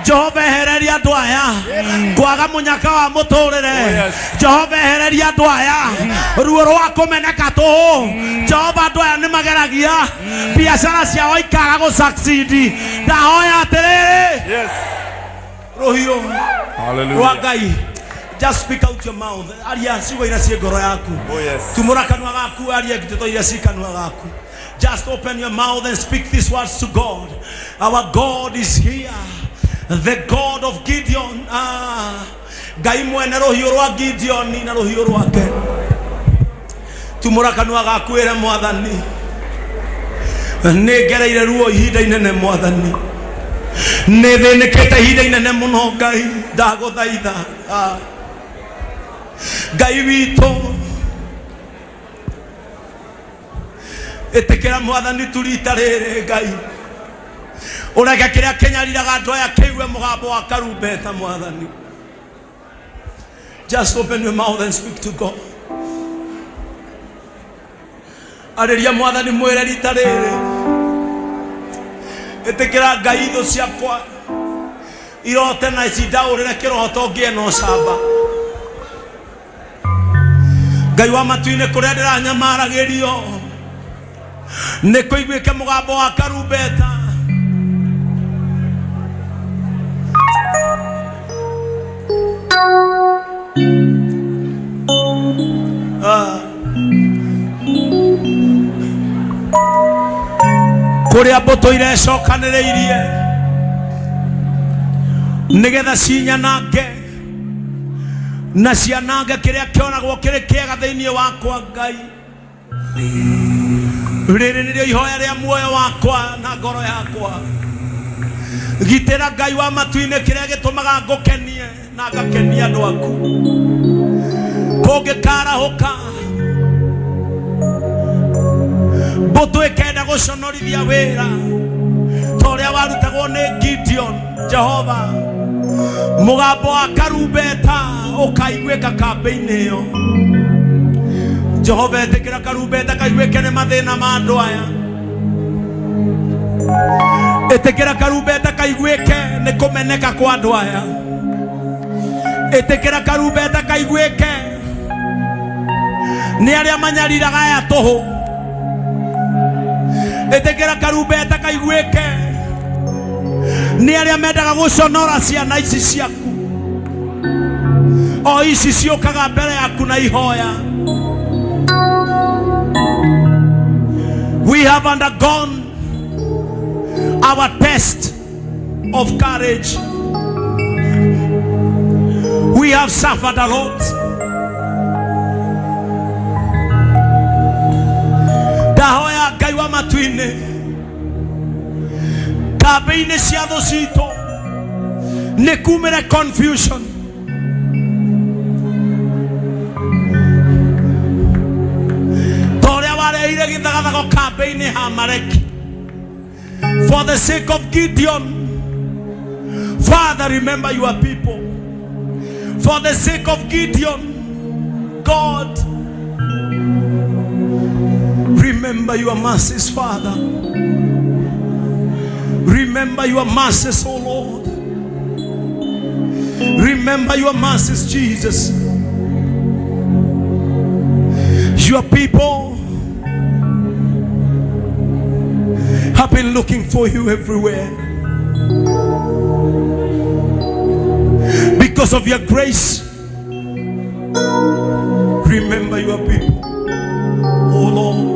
Jehova ehereria andũ aya kwaga mũnyaka wa mũtũrĩre. Oh, yes. Jehova ehereria andũ aya ruo rwa kũmeneka tũhũ. Jehova, andũ aya nĩ mageragia biacara ciao ikaga gũ succeed. Ndahoya atĩrĩrĩ, Yes. rũhiũ rwa Hallelujah. Ngai, just speak out your mouth, aria ciugo iria ciĩ ngoro yaku. Oh, yes. Tumũra kanua gaku, aria ndeto iria ci kanua gaku. Just open your mouth and speak these words to God. Our God is here, the God of Gideon. Ah, Ngai mwene rũhiũ rwa Gideon na rũhiũ rwake. Tumũra kanua gaku ĩre Mwathani, nĩ ngereire ruo ihinda inene. Mwathani, nĩ thĩnĩkĩte ihinda inene mũno. Ngai, ndagũthaitha. Ah. Ngai witũ, ĩtĩkĩra, Mwathani, turita rĩrĩ. Ngai, ũreke kĩrĩa kĩnyariraga andũ aya kĩigue mũgambo wa karumbeta. Mwathani, just open your mouth and speak to God. Arĩria Mwathani, mwĩre rita rĩrĩ ĩtĩkĩra. Ngai, thũ ciakwa irote na cindaũrĩre kĩroto ngĩe na ũcamba. Ngai wa matu-inĩ, kũrĩa ndĩranyamaragĩrio nĩ kũiguĩke mũgambo wa karumbeta. Ah. Kũrĩa mbũtũ irecokanĩrĩirie nĩgetha cinyanange na cianange kĩrĩa kĩonagwo kĩrĩ kĩega thĩinĩ wakwa, Ngai, rĩrĩ nĩrĩo ihoya rĩa muoyo wakwa na ngoro yakwa. Gitĩra, Ngai wa matu-inĩ, kĩrĩa gĩtũmaga ngũkenie na ngakenia andũ aku. Kũngĩkarahũka mbũtũ ĩkenda gũconorithia wĩra ta ũrĩa warutagwo nĩ Gideon, Jehova, mũgambo wa karumbeta ũkaiguĩka kambĩ-inĩ ĩyo. Jehova, ĩtĩkĩra karumbeta kaiguĩke nĩ mathĩna ma andũ aya. Ĩtĩkĩra karumbeta kaiguĩke nĩ kũmeneka kwa andũ aya. Ĩtĩkĩra karumbeta kaiguĩke nĩ arĩa manyariraga aya tũhũ. Ĩtĩkĩra karumbeta kaiguĩke nĩ arĩa mendaga gũconora ciana ici ciaku, o ici ciũkaga mbere yaku na ihoya. We have undergone our test of courage. We have suffered a lot. Ndahoya, Ngai wa matu-inĩ, kambĩ-inĩ cia thũ citũ nĩ kumĩre confusion ta ũrĩa wareheire gĩthagathago kambĩ-inĩ ha Amaleki for the sake of Gideon. Father, remember your people for the sake of Gideon. God, remember your mercies. Father, remember your mercies. Oh Lord, remember your mercies. Jesus, your people have been looking for you everywhere. Because of your grace, remember your people, oh Lord.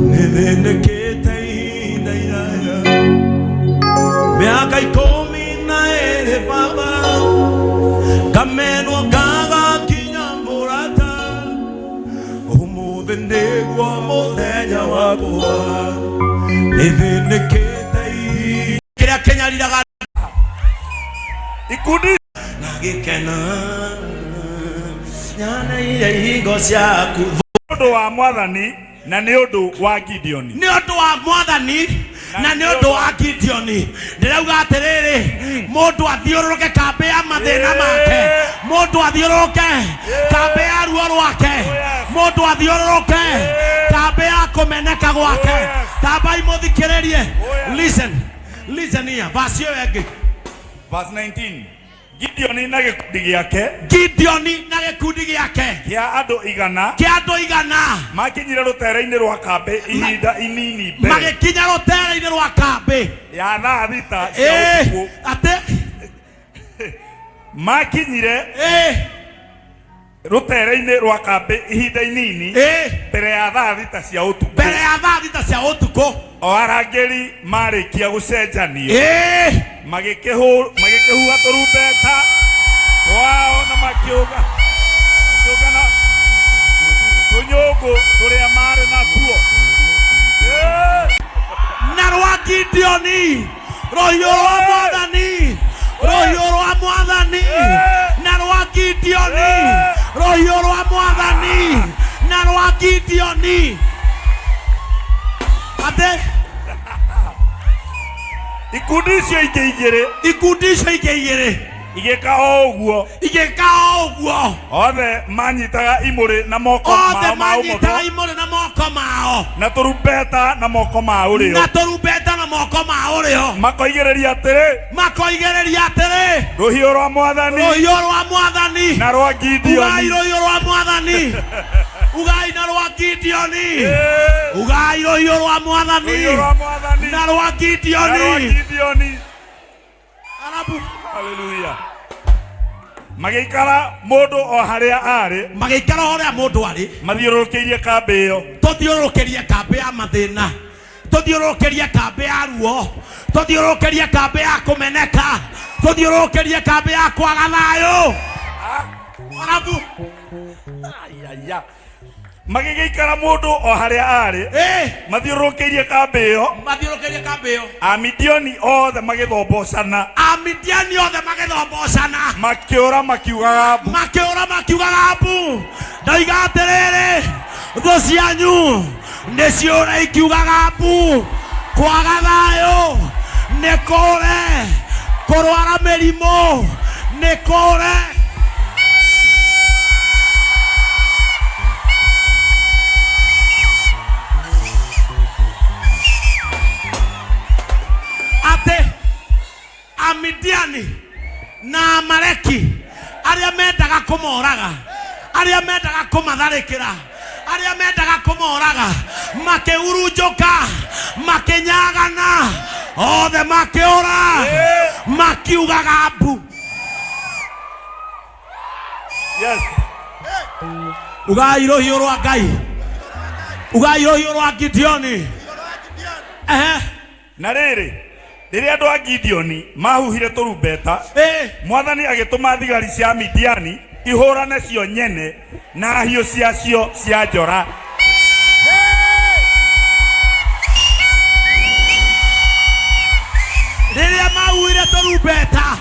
Nĩthĩnĩkĩte ihinda iraya, mĩaka 12, Baba, ngamenwo ngaga nginya mũrata. Ũmũthĩ nĩguo mũthenya wakwa. Nĩthĩnĩkĩte kĩrĩa kĩnyariraga Ikundi na gĩkeno nyoneire ihingo ciaku. Ũndũ wa Mwathani na nĩ ũndũ wa Gideoni. Nĩ ũndũ wa Mwathani na nĩ ũndũ wa Gideoni. Ndĩrauga atĩrĩrĩ, mũndũ athiũrũrũke kambĩ ya mathĩna make, mũndũ athiũrũrũke kambĩ ya ruo rwake, mũndũ athiũrũrũke kambĩ ya kũmeneka gwake. Tambai mũthikĩrĩrie. Listen, Listen here, verse ĩyo ĩngĩ. Verse 19. Gideoni na gĩkundi gĩake Gideoni na gĩkundi gĩake kĩa andũ 100 kĩa andũ 100 makinyire rũtere-inĩ rwa kambĩ ihinda inini mbere magĩkinya rũtere-inĩ rwa kambĩ ya thaa 6 cia ũtukũ. Atĩ Makinyire rũtere-inĩ rwa kambĩ ihinda inini mbere ya thaa 6 cia ũtukũ. Mbere ya thaa 6 cia ũtukũ. O arangĩri marĩkia gũcenjanio magĩkĩhuha tũrumbeta twao na makĩũngana tũnyũngũ tũrĩa marĩ natuo. Na rwa Gideoni rũhiũ rwa mwathani, rũhiũ rwa mwathani, na rwa Gideoni rũhiũ rwa mwathani, na rwa Gideoni. Atĩ ikundi icio ingĩ igĩrĩ, ikundi icio ingĩ igĩrĩ igĩka o ũguo, igĩka o ũguo, othe manyitaga imũrĩ na moko othe mao ma ũmotho manyitaga imũrĩ na moko mao na tũrumbeta na moko ma ũrĩo, na tũrumbeta na moko ma ũrĩo, makoigĩrĩria atĩrĩ, makoigĩrĩria atĩrĩ, rũhiũ rwa mwathani rũhiũ rwa mwathani na rwa Gideoni. Ugai rũhiũ rwa mwathani, ugai na rwa Gideoni, ugai rũhiũ rwa mwathani Rũhiũ rwa mwathani na rwa na rwa Gideoni. Gideoni. Arabu Haleluya. Magĩikara mũndũ o harĩa arĩ, magĩikara o harĩa mũndũ arĩ, mathiũrũrũkĩirie kambĩ ĩyo. Tũthiũrũrũkĩrie kambĩ ya mathĩna, tũthiũrũrũkĩrie kambĩ ya ruo, tũthiũrũrũkĩrie kambĩ ya kũmeneka, tũthiũrũrũkĩrie kambĩ ya kwaga thayũ. Arabu Ayaya. Magĩgĩikara mũndũ o harĩa arĩ, mathiũrũrũkĩirie kambĩ ĩyo. Mathiũrũrũkĩirie kambĩ ĩyo. Amidiani othe magĩthombocana, Amidiani othe magĩthombocana, makĩũra makiugaga mbu. Makĩũra makiugaga mbu. Ndoiga atĩrĩrĩ, thũ cianyu nĩ ciũra ikiugaga mbu. Kwaga thayũ nĩ kũre, kũrwara mĩrimũ nĩ kũre. Atĩ Amidiani na Amaleki arĩa mendaga kũmoraga, arĩa mendaga kũmatharĩkĩra, arĩa mendaga kũmoraga, makĩhurunjũka, makĩnyagana, othe makĩũra makiugaga mbu. Yes. Ugai rũhiũ rwa Ngai, ugai rũhiũ rwa Gideoni. Na rĩrĩ, rĩrĩa andũ a Gideoni mahuhire tũrumbeta, mwathani agĩtũma thigari cia Midiani ihũrane cio nyene na hiũ ciacio cia njora. Rĩrĩa mahuhire tũrumbeta,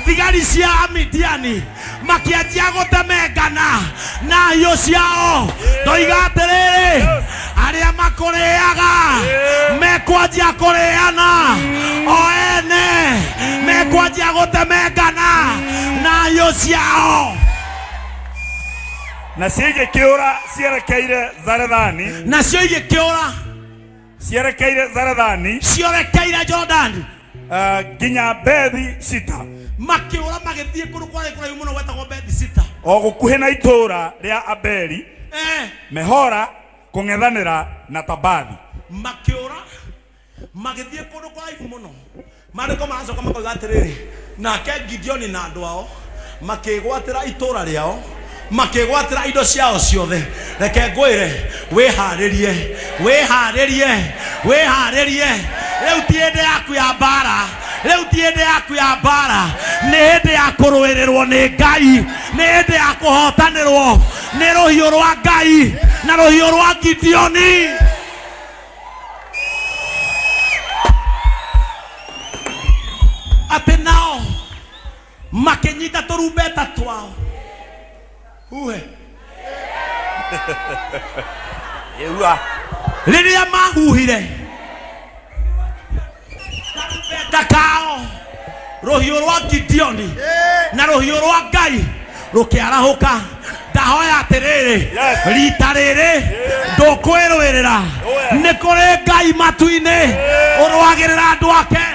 thigari cia Midiani makĩanjia gũtemengana na hiũ ciao. Ndoiga atĩrĩrĩ, arĩa makũrĩaga mekwanjia kũrĩana o ene, mekwanjia gũtemengana na hiũ ciao. Nacio igĩkĩũra cierekeire Zarethani, Nacio igĩkĩũra cierekeire Zarethani, ciorekeire Jordani, nginya Bethi Sita, makĩũra magĩthiĩ kũndũ kwarĩ kũraihu mũno gwetagwo Bethi Sita, o gũkuhĩ na itũũra rĩa Abeli Mehora kũng'ethanĩra na Tabathi. Makĩũra magĩthiĩ kũndũ kũraihu mũno. Maandĩko maracoka makoiga atĩrĩrĩ, nake Gideoni na andũ ao makĩgwatĩra itũũra rĩao, makĩgwatĩra indo ciao ciothe. Reke ngwĩre, wĩharĩrie, wĩharĩrie, wĩharĩrie. Rĩu ti hĩndĩ yaku ya mbara, rĩu ti hĩndĩ yaku ya mbara, nĩ hĩndĩ ya kũrũĩrĩrwo nĩ Ngai, nĩ hĩndĩ ya kũhotanĩrwo nĩ rũhiũ rwa Ngai na rũhiũ rwa Gideoni. Atĩ nao makĩnyita tũrumbeta twao. Huhe. Rĩrĩa mahuhire karumbeta kao, rũhiũ rwa Gideoni na rũhiũ rwa Ngai rũkĩarahũka. Ndahoya atĩrĩrĩ, rita rĩrĩ ndũkwĩrũĩrĩra, nĩ kũrĩ Ngai matu-inĩ ũrũagĩrĩra andũ ake.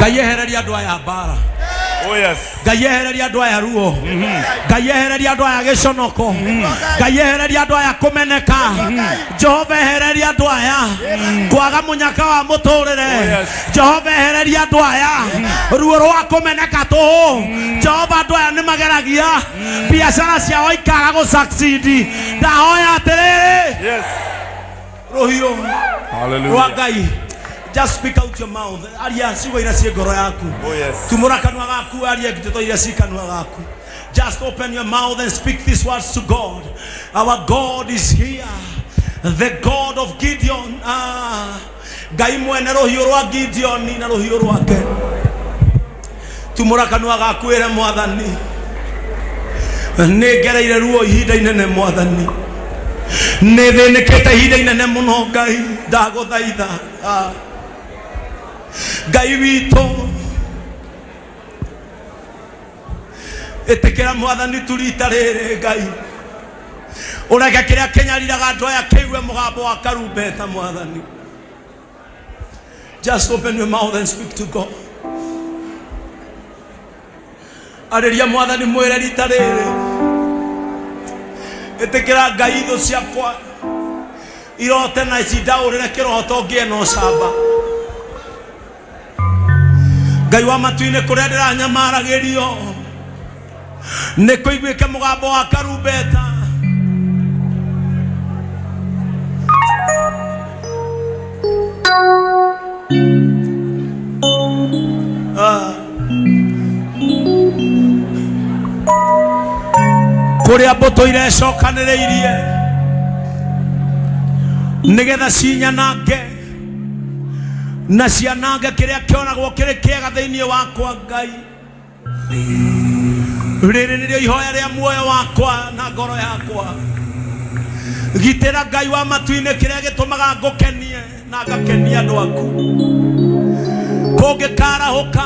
Ngai ehereria andũ aya mbara. Oh yes. Ngai ehereria andũ aya ruo. Ngai ehereria andũ aya gĩconoko. Ngai ehereria andũ aya kũmeneka. Jehova ehereria andũ aya kwaga mũnyaka wa mũtũrĩre. Oh, yes. Jehova ehereria andũ aya ruo rwa kũmeneka tũhũ. Jehova andũ aya nĩ mageragia biacara ciao ikaga gũ succeed. Ndahoya atĩrĩrĩ, Yes. rũhiũ rwa Hallelujah. Ngai, just speak out your mouth, aria ciugo iria ciĩ ngoro yaku. Oh yes. Tumũra kanua gaku, arie ndeto iria ci kanua gaku. Just open your mouth and speak these words to God. Our God is here, the God of Gideon. Ah, Ngai mwene rũhiũ rwa Gideon na rũhiũ rwake. Tumũra kanua gaku ĩre Mwathani, nĩ ngereire ruo ihinda inene. Mwathani, nĩ thĩnĩkĩte ihinda inene mũno. Ngai, ndagũthaitha. Ah. Ngai witũ, ĩtĩkĩra Mwathani tu rita rĩrĩ. Ngai, ũreke kĩrĩa kĩnyariraga andũ aya kĩigue mũgambo wa karumbeta. Mwathani, just open your mouth and speak to God. Arĩria Mwathani, mwĩre rita rĩrĩ ĩtĩkĩra. Ngai, thũ ciakwa irote na cindaũrĩre kĩroto ngĩe na ũcamba. Ngai wa matu-inĩ, kũrĩa ndĩranyamaragĩrio nĩ kũiguĩke mũgambo wa karumbeta. Ah. Kũrĩa mbũtũ irecokanĩrĩirie nĩgetha cinyanange na cianange kĩrĩa kĩonagwo kĩrĩ kĩega thĩinĩ wakwa. Ngai, rĩrĩ nĩrĩo ihoya rĩa muoyo wakwa na ngoro yakwa. Gitĩra, Ngai wa matu-inĩ, kĩrĩa gĩtũmaga ngũkenie na ngakenia andũ aku. Kũngĩkarahũka